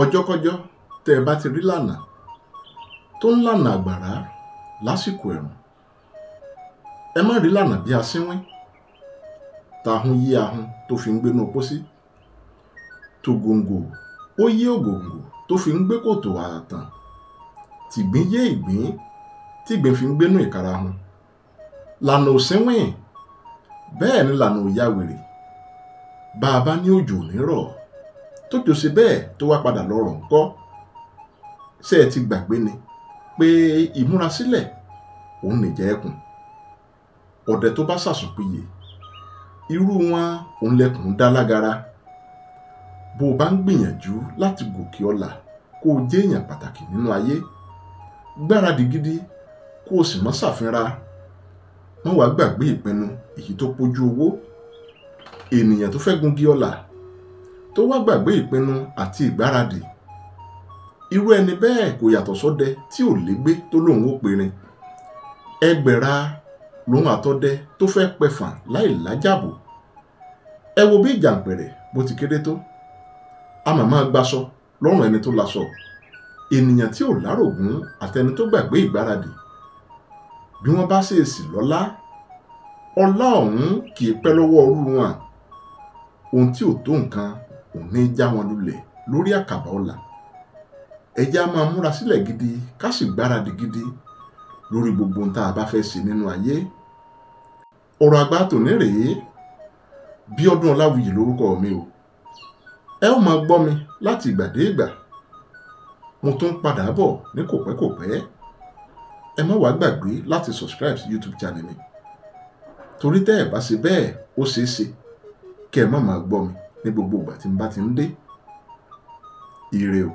Ọjọ́kọ́jọ́ tẹ́ ẹ bá ti rí lànà tó ń lànà àgbàrá lásìkò ẹ̀rùn, ẹ má rí lànà bí asínwín tahun yí ahun tó fi ń gbénú pósí, tògòǹgò ó yí ògòǹgò tó fi ń gbé kòtò ààtàn, tìgbín yé ìgbín tígbín fi ń gbénú ìkarahun. Lànà ò sínwín, bẹ́ẹ̀ ni lànà ò ya wèrè. Bá a bá ní òjò ò ní rọ̀, tójò ṣe bẹ́ẹ̀ tó wá padà lọ rọ̀ ńkọ́? Ṣé ẹ ti gbàgbé ni pé ìmúrasílẹ̀ òun nìjẹ́ ẹkùn? Ọdẹ tó bá ṣàsùnpìyè, irú wọn òun lẹkùn dá lágara. Bó o bá ń gbìyànjú láti gòkè ọlà kó o jẹ́ èèyàn pàtàkì nínú ayé, gbáradì gidi kó o sì mọ́ ṣàfínra. Má wàá gbàgbé ìpinnu èyí tó pójú owó. Ènìyàn tó fẹ́ gungi ọlà tó wá gbàgbé ìpinnu àti ìgbáradì, irú ẹni bẹ́ẹ̀ kò yàtọ̀ sọ́dẹ tí ò légbé tó lóun ó perin. Ẹgbẹ̀ra lòun àtọdẹ tó fẹ́ pẹfọ̀n láì lájàbò. Ẹ wo bí ìjàǹpẹ̀rẹ̀ bó ti kéré tó, a mà máa gbaṣọ lọ́rùn ẹni tó laṣọ. Ènìyàn tí ò lárògún àtẹni tó gbàgbé ìgbáradì, bí wọ́n bá ṣèèṣì lọ́lá, ọlá ọ̀hún kì í pẹ́ lọ́wọ́ irú wọn. Ohun tí ò tó nǹkan òun ní já wọn lulẹ̀ lórí àkàbà ọlà. Ẹ jẹ́ á máa múra sílẹ̀ gidi ká sì gbáradì gidi lórí gbogbo ohun tá a bá fẹ́ ṣe nínú ayé. Ọ̀rọ̀ àgbà tòní rèé. Bíọ́dún Ọláwuyì lórúkọ mi o. Ẹ ó máa gbọ́ mi láti ìgbà dé ìgbà. Mo tún ń padà bọ̀ ní kòpẹ́kòpẹ́. Ẹ má wàá gbàgbé láti subscribe sí YouTube channel mi. Torí tẹ́ ẹ bá ṣe bẹ́ẹ̀, ó ṣeé ṣe kí ẹ má máa gbọ́ mi ní gbogbo ìgbà tí n bá ti ń dé. Ire o.